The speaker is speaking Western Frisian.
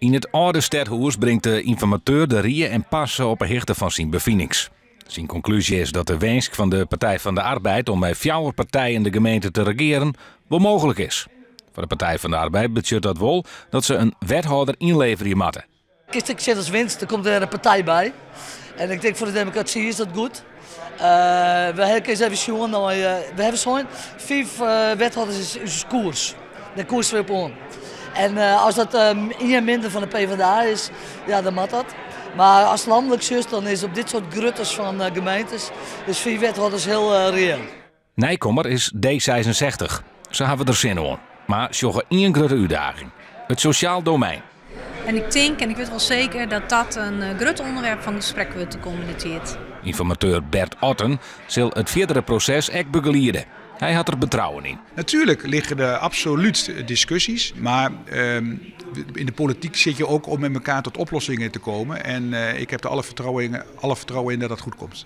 Yn it âlde stedhûs bringt de ynformateur de rie en parse op 'e hichte fan syn befinings. Syn konklúzje is dat de winsk fan de Partij van de Arbeid om mei fjouwer partijen de gemeente te regearen wol mooglik is. Foar de Partij van de Arbeid betsjut dat wol dat se in wethâlder ynleverje moatte. Kinst ek sjen as winst, der komt wer in partij by. En ik tink foar de demokrasy is dat goed. We hawwe eens even sjoen nei, we hawwe sein, fiif wethâlders is ús koers. Dêr koerse we op oan. En as dat ien minder fan de PvdA is, ja, dan moat dat. Mar ast lanlik sjochst, dan is op dit soart gruttes fan gemeentes is fiif wethâlders hiel reëel. Nijkommer is D66. Se hawwe der sin oan, mar sjogge ien grutte útdaging, it sosjaal domein. En ik tink en ik wit wol seker dat dat in grut ûnderwerp fan gesprek wurdt de kommende tiid. Ynformateur Bert Otten sil it fierdere proses ek begeliede. Hy hat der betrouwen yn. Natuurlijk liggen er absoluut discussies, maar in de politiek zit je ook om met elkaar tot oplossingen te komen. En ik heb er alle vertrouwen in, alle vertrouwen in dat dat goed komt.